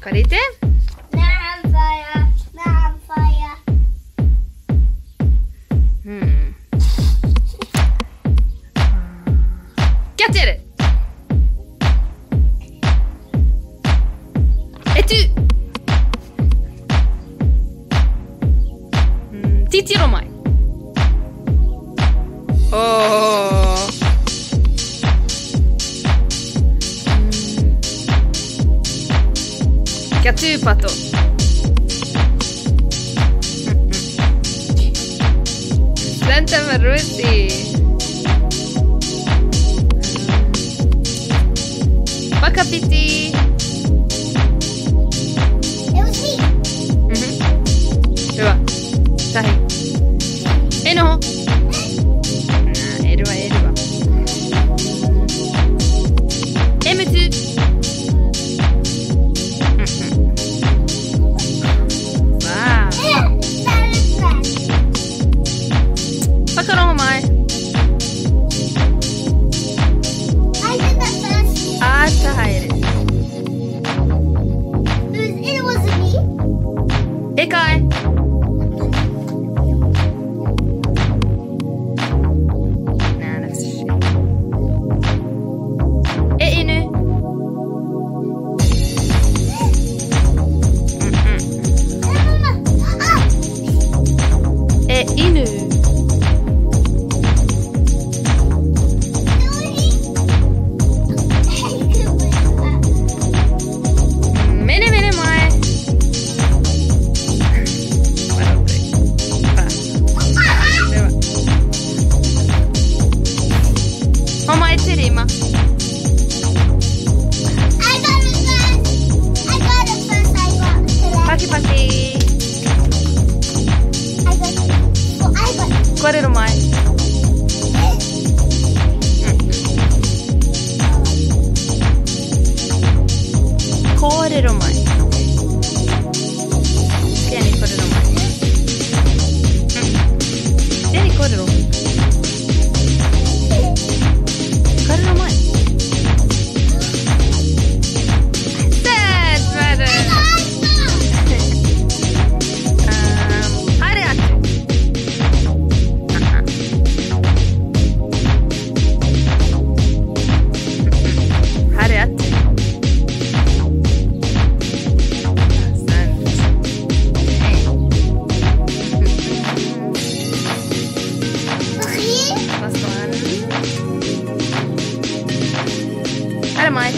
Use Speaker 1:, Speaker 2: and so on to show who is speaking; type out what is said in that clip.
Speaker 1: Ka rite?
Speaker 2: Nā whaia, nā whaia.
Speaker 1: Kia tere! E tū! Titiro mai. Oh. Kia tūpato. Santa Maruti. Whakapiti.
Speaker 2: It was me.
Speaker 1: Rua. Tahi. E noho. Nā, e rua, e rua. E mutu. Wow.
Speaker 2: That is bad.
Speaker 1: Whakarongo mai.
Speaker 2: I did that first.
Speaker 1: Āta haere.
Speaker 2: It wasn't me.
Speaker 1: E kai. Nā, nafsi الشيء. E inu.
Speaker 2: Mama. Ah!
Speaker 1: E inu. Mene mene mai. Wā, rua. Homai te rima.
Speaker 2: I got it first. I got it first. I got it.
Speaker 1: Paki paki.
Speaker 2: I got it. Well, I got it.
Speaker 1: Kōrero mai. Kōrero mai. Tēnei kōrero mai. Tēnei kōrero. Kōrero mai. That's better. Haere atu. Haere atu. Asante.
Speaker 2: Three.
Speaker 1: Last one. Haere mai.